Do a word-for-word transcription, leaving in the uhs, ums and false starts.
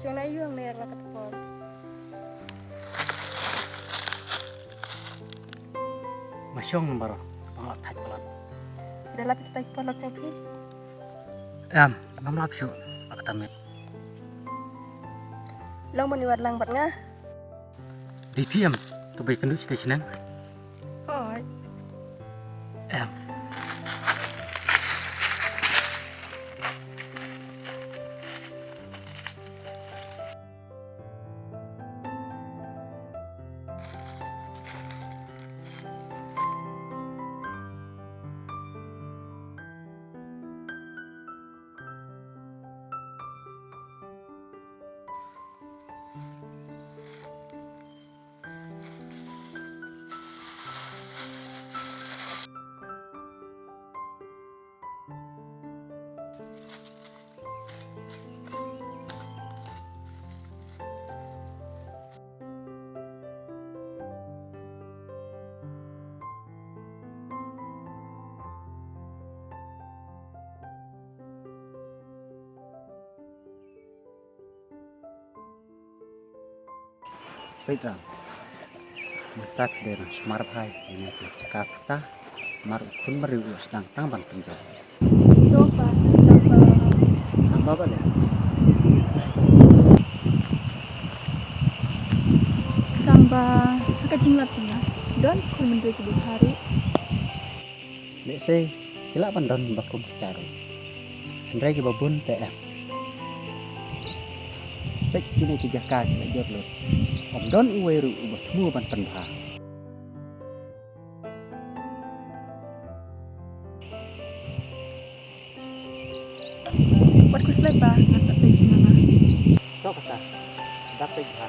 Jong na ïong ne la ka tepon. Ma shong baroh, pang la thait palat. Da la thait palat jong phi. Em, ngam lap shuh, ba ka tamit. Long ban ïa wat lang bad nga. Dei phi em, to bai kynduh shneng shneng. Hooid. Em. Peit Ram. Mynta te dei nang sumar bha ïa kine ki jaka kata. Namar u khun briew u sdang tang ban pynjot. To pa, tang ba. Tang ba ba dei. Tang ba ha ka jinglap jong nga don khun briew ki bha ruh. Lehse ki lah ban don ba kum kita ruh. Hynrei kiba bun te em. Peit kine ki jaka ki la jot lut. Ym don uwei ruh uba thmu ban pynbha. Wat khuslai pa, ngan sa peit sha nga. To kata, da peit bha.